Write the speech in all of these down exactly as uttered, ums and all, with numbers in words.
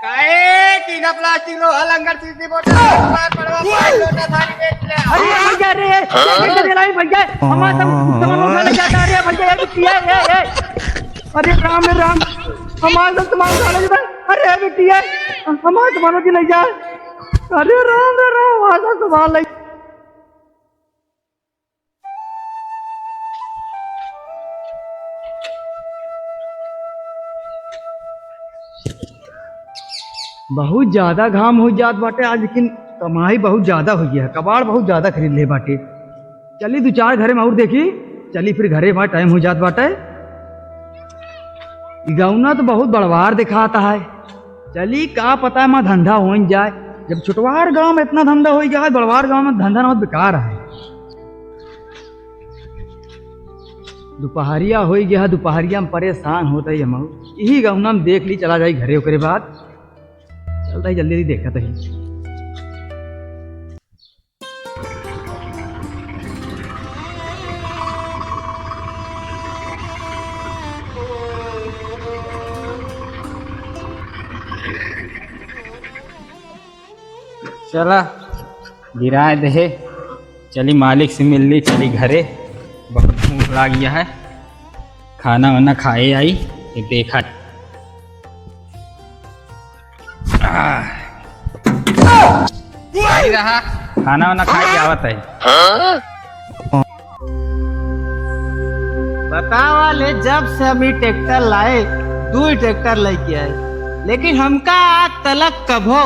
काहे? टीना, प्लास्टिक, लोहा, लंगर, सीसी, बोतल, कुम्हार, पड़वा, पाइप, लोटा, थारी बेच ले। अरे भैया रे, हाँ? भैया रे, भैया, हमार सब सामान उठा ले जाता। अरे भैया, ये बिटिया, ए, ए। अरे राम रे राम, हमार सब सामान उठा ले जाता। अरे बिटिया, हमार सामान उठा ले जा। अरे राम रे राम, हमार सब सामान ले बहुत ज्यादा घाम होइ जात बाटे आज, लेकिन कमाई बहुत ज्यादा होइ गया है, कबाड़ बहुत ज्यादा खरीद ले बाटे। चली दू चार घरे में और देखी, चली फिर घरे, हमार टाइम होइ जात बाटे। ई गौना तो बहुत बड़वार दिखाता है, चली का पता है, माँ धंधा होइ जाए। जब छोटवार गाँव में इतना धंधा होइ जाए, बड़वार गाँव में धंधा ना हो, बेकार है। दुपहरिया होइ गया, दुपहरिया में परेशान होत ही हम। यही गौना में देख ली, चला जाई घरे, ओकरे बाद चलता ही जल्दी जल्दी देखत ही। चला, गिराए देहे। चली, मालिक से मिल ली, चली घरे। बहुत भूख लाग गया है, खाना वाना खाए आई, फिर देखा। आह। आई रहा, खाना वाना खा के आवत है। बतावा ले, जब से हम ई ट्रैक्टर लाए, दू ही ट्रैक्टर लेके आए, लेकिन हमका आज तलक कभो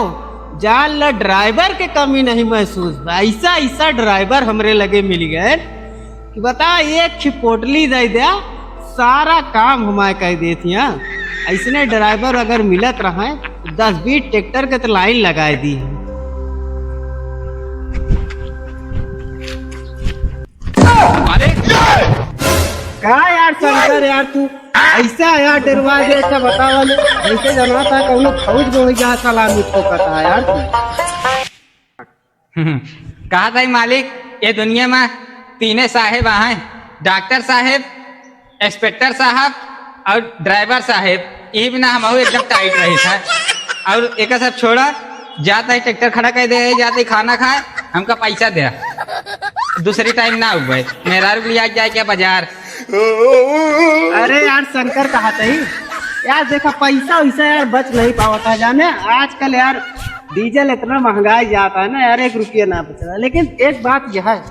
जान ल ड्राइवर के कमी नहीं महसूस बा। ऐसा, ऐसा ड्राइवर हमरे लगे मिल गए कि बता, एक खी पोटली दे द्या, सारा काम हमारे कर देत हियाँ। ऐसने ड्राइवर अगर मिलत रहे, तो दस बीस ट्रैक्टर के तो लाइन लगाए दी है। अरे का यार शंकर यार, तू ऐसा यार डरवा दे, अच्छा बतावा ले, ऐसे जना था कौनो फौज में होइ जा सलामी ठोकता है यार तू। कहा था मालिक, ये दुनिया में तीने साहेब आहैं, डॉक्टर साहेब, इंस्पेक्टर साहब और ड्राइवर साहेब। यही बिना हम एकदम टाइट रही था। और एक सब छोड़ा, जाता ही ट्रैक्टर खड़ा कर दे, जाता ही खाना खाए, हमका पैसा दे, दूसरी टाइम ना हुए, मेहरारू के लिए आज जाए क्या बाजार। अरे यार शंकर कहा था ही यार, देखा पैसा वैसा यार बच नहीं पावता है, जाने आजकल यार डीजल इतना महंगाई जाता है ना यार, एक रुपया ना बचता। लेकिन एक बात यह है,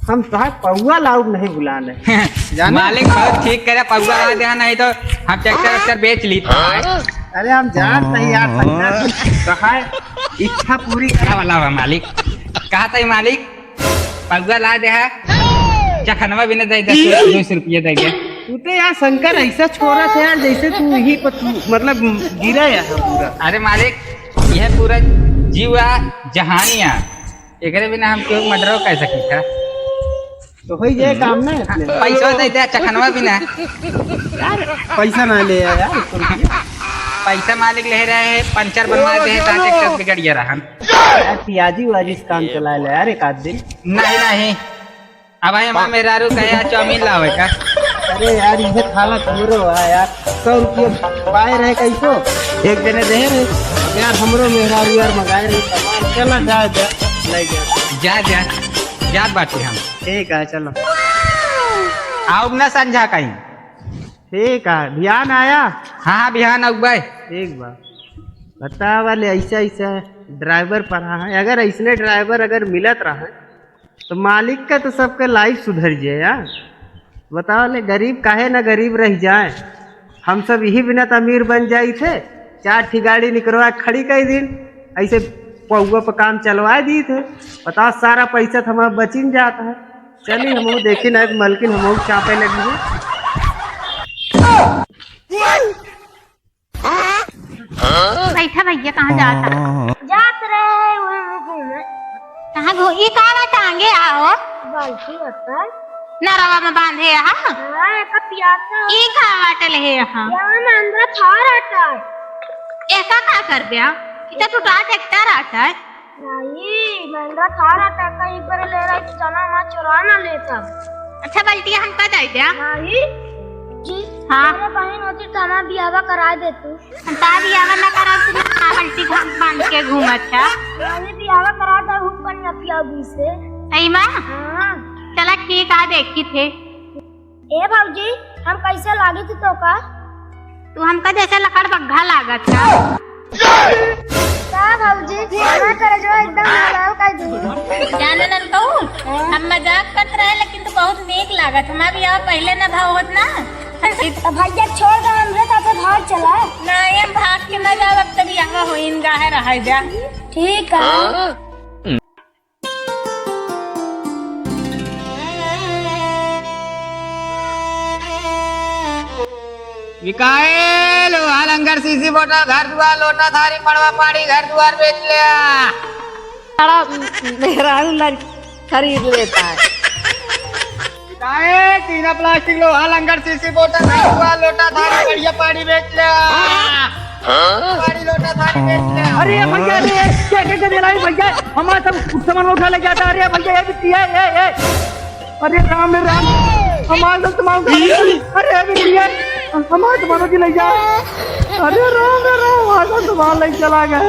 हम तोहार पौवा लाउब नहीं भुलाने। जाने? मालिक बहुत ठीक करे, पौवा ला दे, नहीं तो हम ट्रैक्टर वैक्टर बेच ली। अरे हम जानत नहीं यार, शंकर कहा है, इच्छा पूरी करे वाला हुआ मालिक। कहा था मालिक, पौवा ला दे है, चखनवा भी न दे दे, दो सौ रुपया दे दे। तू तो यार शंकर ऐसा छोरा था यार, जैसे तू ही पर तू मतलब गिरा है पूरा। अरे मालिक, यह पूरा जीवा जहानिया, एकरे बिना हम केहू मर्डरो कर सकी था। तो होई जाए काम ना अपने। पैसा दे दे, चखनवा भी ना। यार, पैसा ना ले यार, यार, एक सौ रुपया। पैसा मालिक ले रहे हैं, पंचर बनवा दे, ताकि ट्रैक्टर बिगड़ गया रहन। यार, पियाजी वाजी से काम चला ले यार, एक आध दिन। नहीं, नहीं। अब भाई, हमार मेहरारू कहे, "यार, चाउमीन लावे का?" अरे यार, इहे हालत हमरो है यार। सौ रुपया पाए रहे कैसो, एक जने दे रहे। यार, हमरो मेहरारू यार मंगाए रहे सामान। चला, जा, जा, ले जा। जा, जा, जात बाटी हम। ठीक है, चलो। आउब ना संझा कहीं। ठीक है, बिहान आया? हाँ, हाँ, बिहान आउब भाई। ठीक बा। बतावा ले, ऐसा, ऐसा ड्राइवर पर है, अगर ऐसने ड्राइवर अगर मिलत रहे, तो मालिक का तो सबके लाइफ सुधर जाए यार। बतावा ले, गरीब काहे ना गरीब रह जाए, हम सब यही बिना तो अमीर बन जाई थे। चार ठी गाड़ी निकरवा के खड़ी कर दिन, ऐसे पौवा पर काम चलवा दी थे। बताओ, सारा पैसा तो हमारा बचिन जाता है। चली, हम देखी ना, एक मलकिन हम चापे लगी है। बैठा भैया, कहाँ जाता? जात रहे वहाँ घूमे। कहाँ घू-, ई का बा टांगे आओ? बाल्टी बता। नरवा में बांधे हा? हाँ, एक पियासा। ई का बाटल है यहाँ? यहाँ में अंदर थार आता है। एका का कर दिया? इतना टूटा ट्रैक्टर आता है। नहीं, महिंद्रा थार आता है, कई बार ले रहा है, चना मा चुरा ना लेता। अच्छा, बल्टिया हमका दे दिया। नहीं। हाँ। हमारे बहिन होती तो हमारा बियाहवा करा दे तू। हम तार बियाहवा ना करा, तू ना पलटी घाट बांध के घूमत है। हमें बियाहवा करा दे, हुक पनिया पियाबू से। सही में? हाँ। चला ठीक है, देखी थे। ए भौजी, हम कैसे लागी थी तो का? तू हमका जैसे लकड़ बग्घा लागत है। का भौजी, हमार करजवा एकदम हलाल कर दी। जाने नन कहूँ, हम मजाक करत रहे, लेकिन तू बहुत नीक लागत। हमार बियाह पहले न भाव होत ना। तो भैया छोड़ दो, हमरे साथे भाग चला। नहीं, हम भाग के न जाब, अब तो बियाह होई, इन गाहे रह जा। ठीक है। बिकाए लोहा लंगर सीसी बोटा, घर दुआर लोटा थारी मड़वा पाड़ी, घर दुआर बेच लिया। सारा मेहरारू लड़की खरीद लेता है। बिकाए टीना प्लास्टिक लोहा लंगर सीसी बोटा, घर दुआर लोटा थारी बढ़िया पाड़ी बेच लिया। हाँ? पाड़ी लोटा थारी बेच लिया। अरे भैया, अरे, क्या, क्या, क्या दिलाई भैया? हमारा सब सामान उठा ले जाता। अरे भैया, ये बिट्टी है, ये, ये। अरे राम रे राम, हमारा सब सामान उठा ले। अरे बिट्टी है, हमारा सामान उठा ले जा। अरे राम रे राम, हमारा सब सामान ले चला गया।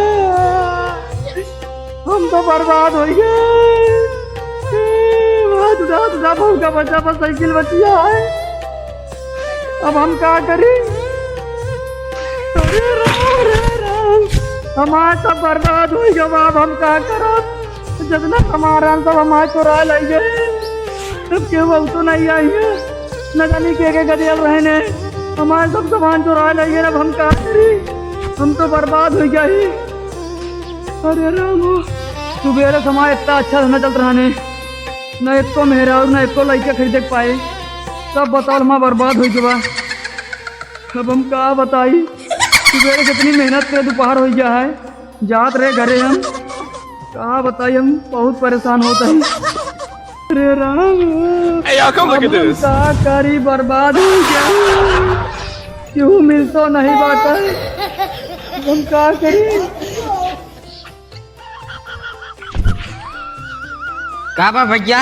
हम तो बर्बाद हो गए। ए, बहुत उदास, उदास, बहुत का बचा, बस साइकिल बची है। अब हम का करी? अरे राम, रे राम, हमार सब बर्बाद हो गया। अब हम का करब? जितना हमारा सब हमार चोरा ले गए। अब केहू अब तो नहीं आई है, न जानी के के गदेल रहने, हमार सब सामान चोरा ले गए। अब हम का करी? हम तो बर्बाद हो गए। अरे राम, सुबेरे समय इतना अच्छा धंधा चलत रहने, न एको मेहरारू, न एको लइका खरीदे के पाए। सब बताओ, हमार बर्बाद हो गवा। अब हम का बताई, सुबेरे कितनी मेहनत करे, दोपहर हो गया है, जात रहे घरे हम। का बताई, हम बहुत परेशान होत है। अरे राम, ए, y'all come look at अब हम this। का करी, बर्बाद हो गया, क्यों मिलतो नहीं बाटे, हम का करी? का बा भैया?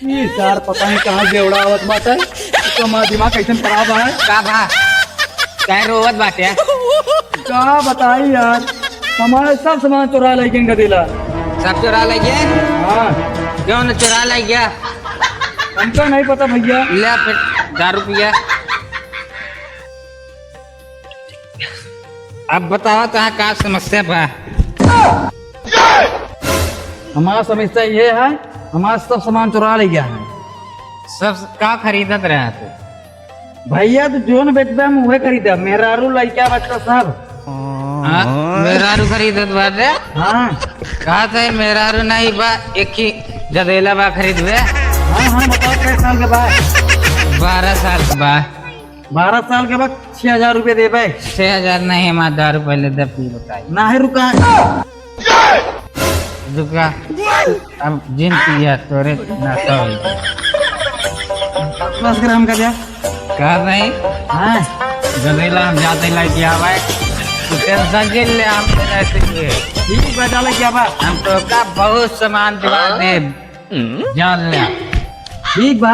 ई सार पता नहीं कहाँ से उड़ावत बाटे। तो हमार दिमाग कैसन खराब है। का बा? काहे रोवत बाटे? का बताई यार, हमारे सब सामान चोरा ले गए गदेला। सब चोरा ले गए? हाँ। क्यों न चोरा ले गया? हमको नहीं पता भैया। ले फिर दारू पिया। अब बतावा, तहाँ का समस्या बा? हमार समस्या ये है, हमार सब सामान चोरा ले गया है। सब का खरीदत रहा तू? भैया, तू जोन बेचबे, हम उहे खरीदब। मेहरारू, लइका, बच्चा सब। हाँ, मेहरारू खरीदत बाटे? हाँ। कहा था मेहरारू नहीं बा, एक ही गदेला बा खरीदबे? हाँ, हाँ, बताओ, कै साल के बा? बारह साल के बा। बारह साल के बाद छह हजार रुपये देबे। छह हजार नहीं, हमार दारू पहले दे, फिर बताई। ना है, रुका। रुका। अब जिन पिया तोरे ना तो। दस ग्राम का दे। का नहीं? हाँ। गदेला हम जाते लेके आवे। तू टेंशन जिन ले, हम तो रहते हुए। ठीक बा, जा लेके आवा। हम तो का बहुत सामान दिवा दे। जान ले। ठीक बा।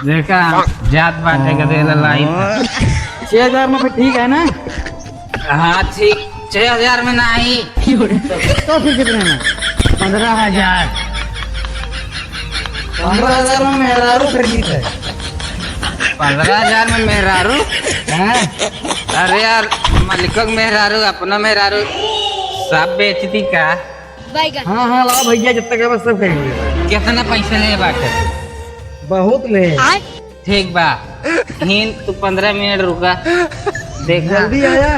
देखा, जात बाटे के देला लाई। छह हजार में फिर ठीक है ना? हाँ, ठीक, छह हजार में नहीं। तो फिर कितने में? पन्द्रह हजार। पन्द्रह हजार में मेहरारू खरीदी है। पन्द्रह हजार में मेहरारू? हाँ। अरे यार, मालिको के मेहरारू, अपना मेहरारू, सब बेच दी का? बैगन। हाँ, हाँ, लाओ भैया, जितना के बस सब खरीद ले। कितना पैसा ले बाटे? बहुत ले। आय। ठीक बा, हीन तू पन्द्रह मिनट रुका, देखा। जल्दी आया।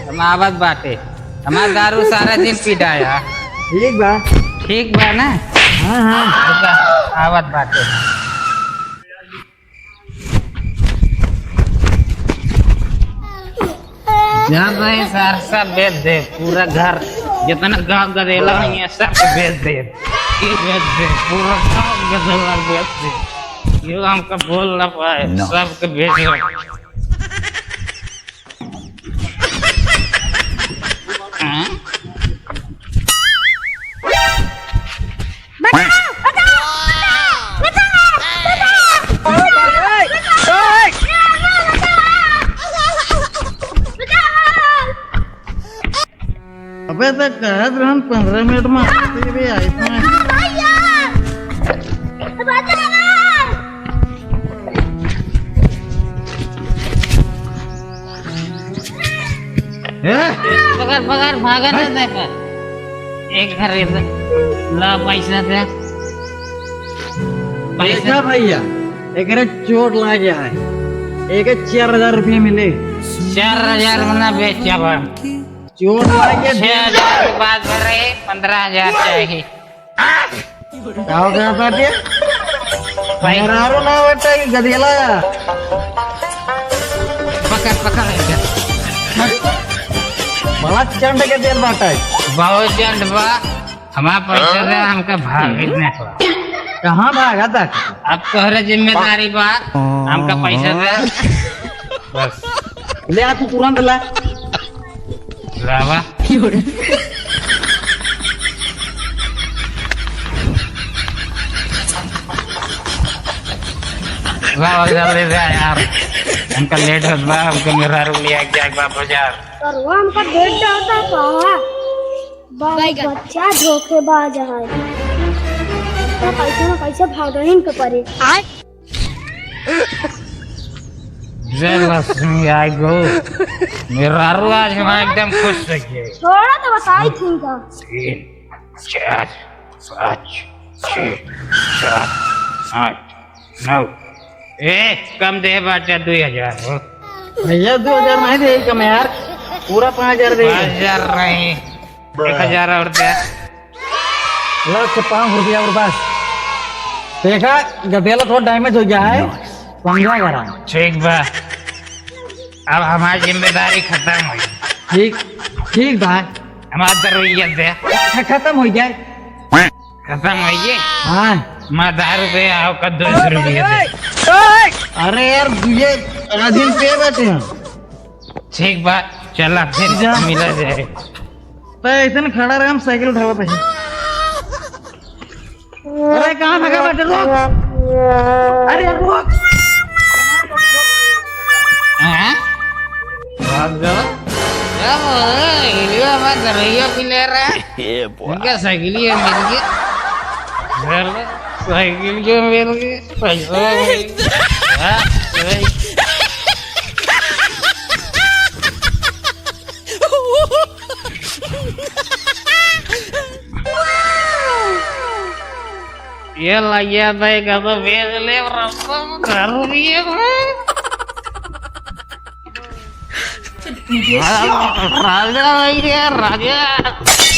हम आवत बाटे, हमार दारू सारा दिन पिटाया। ठीक बा। ठीक बा ना? हाँ, हाँ। रुका, आवत बाटे। जान रहे सार, सब बेच दे, पूरा घर, जितना गांव गदेला है, ये सब बेच दे, ये बेच दे, पूरा गांव गदेला बेच दे। ये हमका बोल ना पाए, सबके बेच दे। हाँ? बचाओ, बचाओ, बचाओ, बचाओ, बचाओ, बचाओ। अबे तो कहत रहन पन्द्रह मिनट में आते बे, आइस ना। भैया! बचा रे! ए? पकड़, पकड़, भागा ना, हैं? दे पर। एक घर रे, ला पैसा दे। पैसा। देखा भैया, एकरे चोट लाग गया है, एक चार हजार रुपये मिले। चार हजार में ना बेचा बा। चोट लाग गया। छह हजार के बाद भरे, पन्द्रह हजार चाहिए। का हो गया बाटे? भाई। मेहरारू ना बेटा, ये गदेला है। पकड़, पकड़ इधर। बड़ा चंड के तेल बाटा है। बहुत चंड बा। हमार पैसा दे, हमका भागे ने थोड़ा। कहाँ भागा था? अब तोहरे जिम्मेदारी बा, हमका पैसा दे। बस। ले आ, तू तुरंत ला। लावा। लावा, जल्दी से यार। हमका लेट होत बा, हमका मेहरारू लिया के जाए के बा बाजार। सरवा हमका भेंट होता कहा? बा-, बैगन। बच्चा धोखेबाज है। तो कैसे न कैसे भागहिन के परे। आय। जय लक्ष्मी आई गो। मेहरारू आज हम एकदम खुश हो गए। थोड़ा तो बताई थी का। तीन, चार, पाँच, छः, सात, आठ, नौ। ए, कम दे बाटे दुई हजार हो। भैया, दो हजार नहीं दे कम यार, पूरा पाँच हजार दे। पाँच हजार नहीं, एक हजार और दे। लो, अच्छा, पाँच सौ रुपया और बस। देखा, गदेला थोड़ा damage हो गया है, समझा करा। ठीक बा, अब हमारी जिम्मेदारी खत्म हुई। ठीक, ठीक बा। हमारा दरुइया दे। ख-, खत्म हो जाए। खत्म हो गए? हाँ। मैं दारू पे आओ का दो सौ रुपया दे। अरे यार, ये आधीन पे बैठे हैं। ठीक बात, चला फिर जा। मिला जाए। तो ऐसे न खड़ा रहे, हम साइकिल उठावा पहले। अरे, कहाँ भागा बाटे? रोक। अरे, रोक। हैं? भाग जाओ। क्या बोल रहे हो? हीरो हमारा दरुइया भी ले रहा है। ये बुआ। इनका साइकिल ही मिल गया। साइकिल क्यों मिल गई? पैसा मिल गया। हाँ, वही। ये लगिया भाई का तो बेच ले, रस्ता में दारू पिए भाई। राजा भैया, राजा,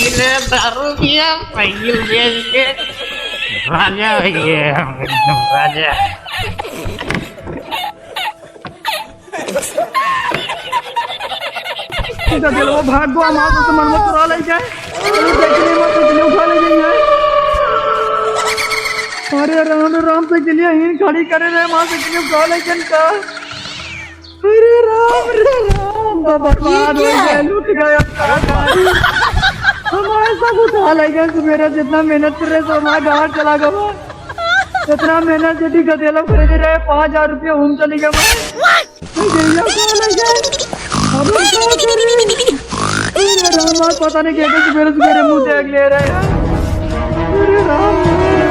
इन्हें दारू पिया, साइकिल बेच के। राजा भैया, राजा। गदेलवा भाग गो, हमार तो मनवा चुरा ले जाए। चलो, देख ले, मत देख ले, उठा ले जाए। अरे राम रे राम, साइकिलिया हीन खड़ी करे रहे, हमार साइकिलिया उठा ले जाए का। अरे राम रे राम, बा-, बर्बाद हो गया, लूट गया। हमारे सब उठा ले गए, सुबेरा जितना मेहनत कर रहे, सब हमारा गाँव चला गया। इतना मेहनत से भी गदेला खरीदे रहे, पाँच हजार रुपया हम चली गए। गदेला खा ले गए। अब हम क्या करें? अरे राम, आज पता नहीं कैसे सुबेरे सुबेरे मुंह देख ले रहे हैं। अरे राम।